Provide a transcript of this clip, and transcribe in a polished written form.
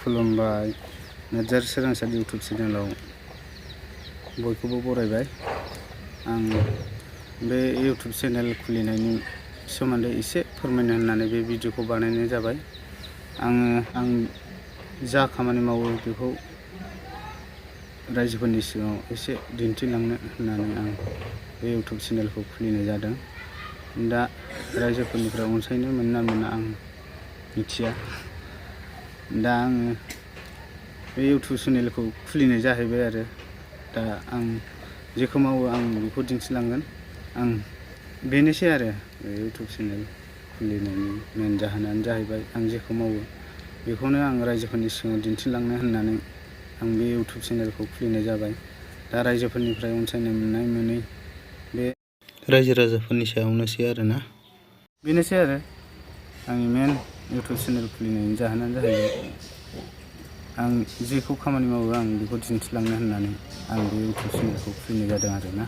खुलुमबाय। नोजोर सोरांसार इउटुब चेनेलाव बयखौबो बरायबाय। आं बे इउटुब चेनेल खुलिनायनि सोमोन्दै एसे फोरमायनो होननानै बे भिडिअखौ बानायनाय जाबाय। आं जा खामानि मावो बेखौ रायजोफोरनि सिगाङाव एसे दिन्थिलांनो होननानै आं बे इउटुब चेनेलखौ खुलिनाय जादों। दा रायजोफोरनिफ्राय अनसायनो मोना मोना आं मिथिया। दा आङो बे इउटुब चेनेलखौ खुलिनाय जाहैबाय आरो दा आं जेखौ मावो आं बेखौ दिन्थिलांगोन। आं बेनोसै आरो बे इउटुब चेनेल खुलिनायनि मेन जाहोनानो जाहैबाय आं जेखौ मावो बेखौनो आं रायजोफोरनि सिगाङाव दिन्थिलांनो होननानै आं बे इउटुब चेनेलखौ खुलिनाय जाबाय। दा रायजोफोरनिफ्राय अनसायनाय मोननाय मोनै बे रायजो राजाफोरनि सायावनोसै आरोना। बेनोसै आरो आंनि मेन इउटुब चेनेल खुलिनायनि जाहोनानो जाहैबाय आं जेखौ खामानि मावो आं बेखौ दिन्थिलांनो होननानै आं बे इउटुब चेनेलखौ खुलिनाय जादों आरोना।